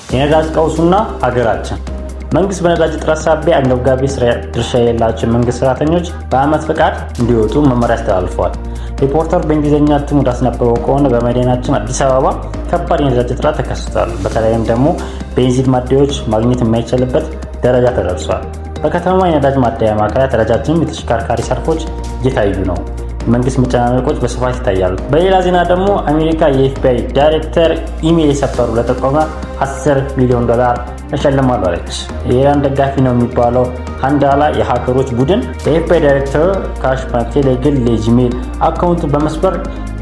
የነዳጅ ቀውሱና ሀገራችን። መንግስት በነዳጅ እጥረት ሳቢያ አንገብጋቢ ስራ ድርሻ የሌላቸው የመንግስት ሰራተኞች በአመት ፈቃድ እንዲወጡ መመሪያ አስተላልፈዋል። ሪፖርተር በእንግሊዝኛ እትሙ እንዳስነበበው ከሆነ በመዲናችን አዲስ አበባ ከባድ የነዳጅ እጥረት ተከስቷል። በተለይም ደግሞ ቤንዚን ማደያዎች ማግኘት የማይቻልበት ደረጃ ተደርሷል። በከተማ የነዳጅ ማደያ ማዕከላት ረጃጅም የተሽከርካሪ ሰልፎች እየታዩ ነው። መንግስት መጨናነቆች በስፋት ይታያሉ። በሌላ ዜና ደግሞ አሜሪካ የኤፍቢአይ ዳይሬክተር ኢሜይል የሰበሩ ለጠቆመ 10 ሚሊዮን ዶላር እሸልማለሁ አለች። የኢራን ደጋፊ ነው የሚባለው ሃንዳላ የሀከሮች ቡድን የኤፍቢአይ ዳይሬክተር ካሽ ፓቴል የግል የጂሜል አካውንቱን በመስበር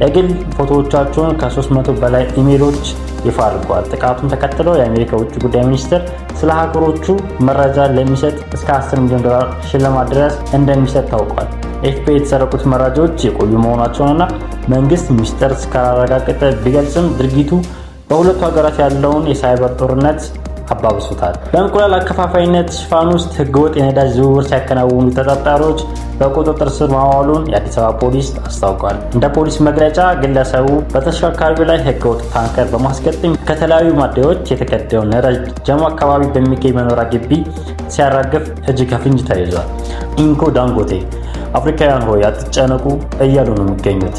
የግል ፎቶዎቻቸውን ከ300 በላይ ኢሜይሎች ይፋ አድርገዋል። ጥቃቱን ተከትሎ የአሜሪካ ውጭ ጉዳይ ሚኒስትር ስለ ሀከሮቹ መረጃ ለሚሰጥ እስከ 10 ሚሊዮን ዶላር ሽልማት ድረስ እንደሚሰጥ ታውቋል። ኤፍቢአይ የተሰረቁት መረጃዎች የቆዩ መሆናቸውንና መንግስት ሚስጥር እስካላረጋገጠ ቢገልጽም ድርጊቱ በሁለቱ ሀገራት ያለውን የሳይበር ጦርነት አባብሶታል። በእንቁላል አከፋፋይነት ሽፋን ውስጥ ህገወጥ የነዳጅ ዝውውር ሲያከናውኑ ተጠርጣሪዎች በቁጥጥር ስር ማዋሉን የአዲስ አበባ ፖሊስ አስታውቋል። እንደ ፖሊስ መግለጫ ግለሰቡ በተሽከርካሪው ላይ ህገወጥ ታንከር በማስገጠም ከተለያዩ ማደያዎች የተቀዳውን ነዳጅ ጀሞ አካባቢ በሚገኝ መኖሪያ ግቢ ሲያራግፍ እጅ ከፍንጅ ተይዟል። አሊኮ ዳንጎቴ አፍሪካውያን ሆይ አትጨነቁ እያሉ ነው የሚገኙት።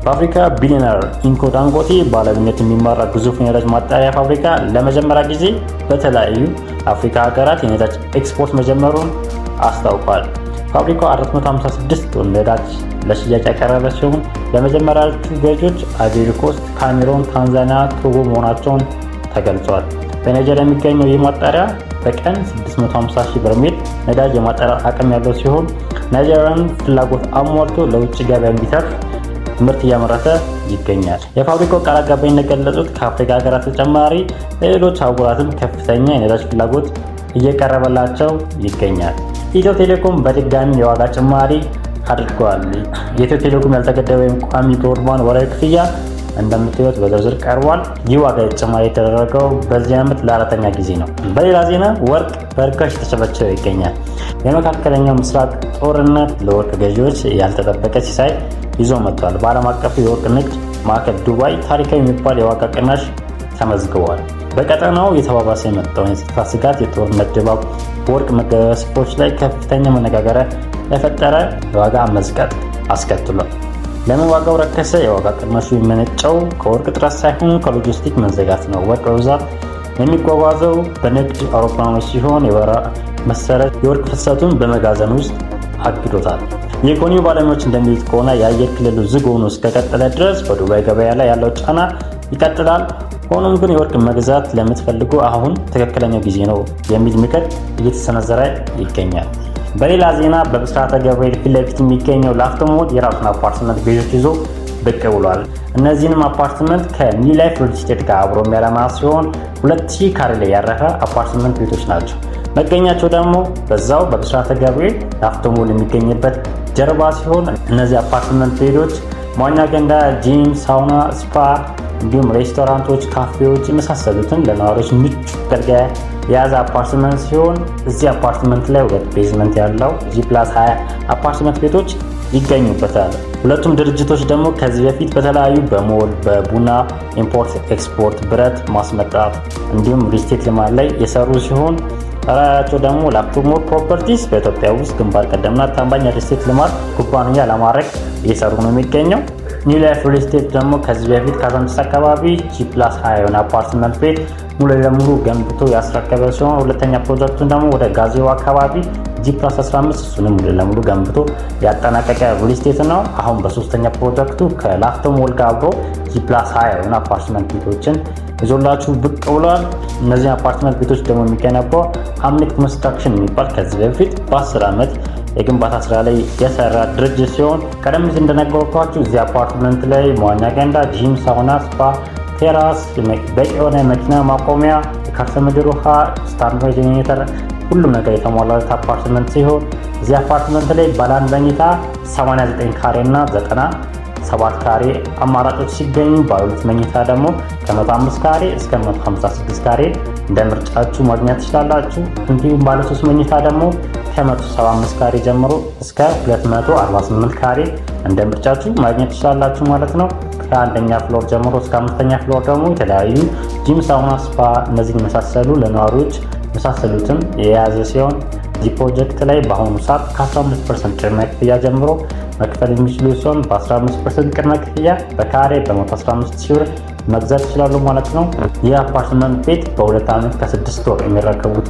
በአፍሪካ ቢሊዮነር አሊኮ ዳንጎቴ ባለቤትነት የሚመራ ግዙፍ የነዳጅ ማጣሪያ ፋብሪካ ለመጀመሪያ ጊዜ በተለያዩ አፍሪካ ሀገራት የነዳጅ ኤክስፖርት መጀመሩን አስታውቋል። ፋብሪካው 456 ቶን ነዳጅ ለሽያጭ ያቀረበ ሲሆን ለመጀመሪያዎቹ ገዢዎች አይቮሪ ኮስት፣ ካሜሮን፣ ታንዛኒያ፣ ቶጎ መሆናቸውን ተገልጿል። በናይጄሪያ የሚገኘው ይህ ማጣሪያ በቀን 650 ሺህ በርሜል ነዳጅ የማጣራት አቅም ያለው ሲሆን ናይጄሪያን ፍላጎት አሟልቶ ለውጭ ገበያ እንዲተርፍ ምርት እያመረተ ይገኛል። የፋብሪካው ቃል አቀባይ እንደገለጹት ከአፍሪካ ሀገራት ተጨማሪ ለሌሎች አህጉራትም ከፍተኛ የነዳጅ ፍላጎት እየቀረበላቸው ይገኛል። ኢትዮ ቴሌኮም በድጋሚ የዋጋ ጭማሪ አድርጓል። የኢትዮ ቴሌኮም ያልተገደበ ወይም ቋሚ ብሮድባንድ ወርሃዊ ክፍያ እንደምታዩት በዝርዝር ቀርቧል። ይህ ዋጋ ጭማሪ የተደረገው በዚህ ዓመት ለአራተኛ ጊዜ ነው። በሌላ ዜና ወርቅ በርካሽ የተቸበቸበ ይገኛል። የመካከለኛው ምስራቅ ጦርነት ለወርቅ ገዢዎች ያልተጠበቀ ሲሳይ ይዞ መጥቷል። በዓለም አቀፉ የወርቅ ንግድ ማዕከል ዱባይ ታሪካዊ የሚባል የዋጋ ቅናሽ ተመዝግቧል። በቀጠናው የተባባሰ የመጣውን የጸጥታ ስጋት የጦርነት ድባብ በወርቅ መገበያያ ስፍራዎች ላይ ከፍተኛ መነጋገሪያ የፈጠረ የዋጋ መዝቀጥ አስከትሏል። ለምን ዋጋው ረከሰ? የዋጋ ቅናሹ የመነጨው ከወርቅ እጥረት ሳይሆን ከሎጂስቲክ መዘጋት ነው። ወርቅ በብዛት የሚጓጓዘው በንግድ አውሮፕላኖች ሲሆን የበረራ መሰረዝ የወርቅ ፍሰቱን በመጋዘን ውስጥ አግዶታል። የኢኮኖሚ ባለሙያዎች እንደሚሉት ከሆነ የአየር ክልሉ ዝግ ሆኖ እስከቀጠለ ድረስ በዱባይ ገበያ ላይ ያለው ጫና ይቀጥላል። ሆኖም ግን የወርቅ መግዛት ለምትፈልጉ አሁን ትክክለኛው ጊዜ ነው የሚል ምክር እየተሰነዘረ ይገኛል። በሌላ ዜና በብስራተ ገብርኤል ፊት ለፊት የሚገኘው ላፍቶ ሞል የራሱን አፓርትመንት ቤቶች ይዞ ብቅ ብሏል። እነዚህንም አፓርትመንት ከኒው ላይፍ ሪል ስቴት ጋር አብሮ የሚያለማ ሲሆን 2000 ካሬ ላይ ያረፈ አፓርትመንት ቤቶች ናቸው። መገኛቸው ደግሞ በዛው በብስራተ ገብርኤል ላፍቶ ሞል የሚገኝበት ጀርባ ሲሆን እነዚህ አፓርትመንት ቤቶች መዋኛ ገንዳ፣ ጂም፣ ሳውና፣ ስፓ እንዲሁም ሬስቶራንቶች፣ ካፌዎች የመሳሰሉትን ለነዋሪዎች ምቹ መገልገያ የያዘ አፓርትመንት ሲሆን እዚህ አፓርትመንት ላይ ሁለት basement ያለው G+20 አፓርትመንት ቤቶች ይገኙበታል። ሁለቱም ድርጅቶች ደግሞ ከዚህ በፊት በተለያዩ በሞል፣ በቡና import export፣ ብረት ማስመጣት እንዲሁም ሪልስቴት ልማት ላይ የሰሩ ሲሆን ራዕያቸው ደግሞ ላፍቶ ሞል ፕሮፐርቲስ በኢትዮጵያ ውስጥ ግንባር ቀደምና ታማኝ ሪልስቴት ልማት ኩባንያ ለማድረግ እየሰሩ ነው የሚገኘው። ኒው ላይፍ ሪል ስቴት ደግሞ ከዚህ በፊት ካዛንቺስ አካባቢ G+20 የሆነ አፓርትመንት ቤት ሙሉ ለሙሉ ገንብቶ ያስረከበ ሲሆን ሁለተኛ ፕሮጀክቱን ደግሞ ወደ ጋዜው አካባቢ G+15 እሱንም ሙሉ ለሙሉ ገንብቶ ያጠናቀቀ ሪል ስቴት ነው። አሁን በሶስተኛ ፕሮጀክቱ ከላፍቶ ሞል ጋር አብሮ G+20 የሆነ አፓርትመንት ቤቶችን ይዞላችሁ ብቅ ብሏል። እነዚህ አፓርትመንት ቤቶች ደግሞ የሚገነባው አምኒት ኮንስትራክሽን የሚባል ከዚህ በፊት በ10 ዓመት የግንባታ ስራ ላይ የሰራ ድርጅት ሲሆን ቀደም ሲል እንደነገርኳችሁ እዚህ አፓርትመንት ላይ መዋኛ ገንዳ፣ ጂም፣ ሳውና፣ ስፓ፣ ቴራስ፣ በቂ የሆነ መኪና ማቆሚያ፣ የከርሰ ምድር ውሃ፣ standby ጄኔሬተር፣ ሁሉም ነገር የተሟላለት አፓርትመንት ሲሆን እዚህ አፓርትመንት ላይ ባለ አንድ መኝታ 89 ካሬ እና 97 ካሬ አማራጮች ሲገኙ ባለ ሁለት መኝታ ደግሞ ከ105 ካሬ እስከ 156 ካሬ እንደ ምርጫችሁ ማግኘት ትችላላችሁ። እንዲሁም ባለ ሶስት መኝታ ደግሞ ከ175 ካሬ ጀምሮ እስከ 248 ካሬ እንደ ምርጫችሁ ማግኘት ትችላላችሁ ማለት ነው። ከአንደኛ floor ጀምሮ እስከ አምስተኛ floor ደግሞ የተለያዩ gym፣ sauna፣ spa እነዚህን የመሳሰሉ ለነዋሪዎች የመሳሰሉትን የያዘ ሲሆን እዚህ ፕሮጀክት ላይ በአሁኑ ሰዓት ከ15% ቅድመ ክፍያ ጀምሮ መክፈል የሚችሉ ሲሆን በ15% ቅድመ ክፍያ በካሬ በ115 ሺህ ብር መግዛት ይችላሉ ማለት ነው። ይህ አፓርትመንት ቤት በ2 ዓመት ከ6 ወር የሚረከቡት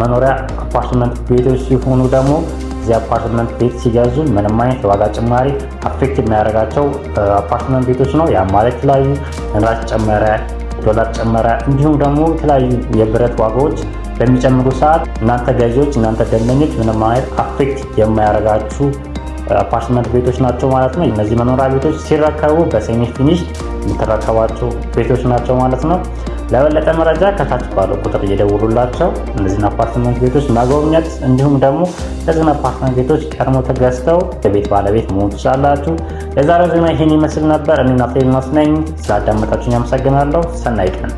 መኖሪያ አፓርትመንት ቤቶች ሲሆኑ ደግሞ እዚህ አፓርትመንት ቤት ሲገዙ ምንም አይነት የዋጋ ጭማሪ affect የማያደርጋቸው አፓርትመንት ቤቶች ነው። ያ ማለት የተለያዩ ነዳጅ ጨመረ፣ ዶላር ጨመረ፣ እንዲሁም ደግሞ የተለያዩ የብረት ዋጋዎች በሚጨምሩ ሰዓት እናንተ ገዢዎች፣ እናንተ ደንበኞች ምንም አይነት affect የማያደርጋችሁ አፓርትመንት ቤቶች ናቸው ማለት ነው። እነዚህ መኖሪያ ቤቶች ሲረከቡ በ semi finish የምትረከቧቸው ቤቶች ናቸው ማለት ነው። ለበለጠ መረጃ ከታች ባለው ቁጥር እየደወሉላቸው እነዚህን አፓርትመንት ቤቶች መጎብኘት እንዲሁም ደግሞ እነዚህን አፓርትመንት ቤቶች ቀድሞ ተገዝተው የቤት ባለቤት መሆን ትችላላችሁ። የዛሬው ዜና ይህን ይመስል ነበር። እኔ ናትናኤል ነኝ። ስላዳመጣችሁኝ አመሰግናለሁ። ሰናይ ቀን።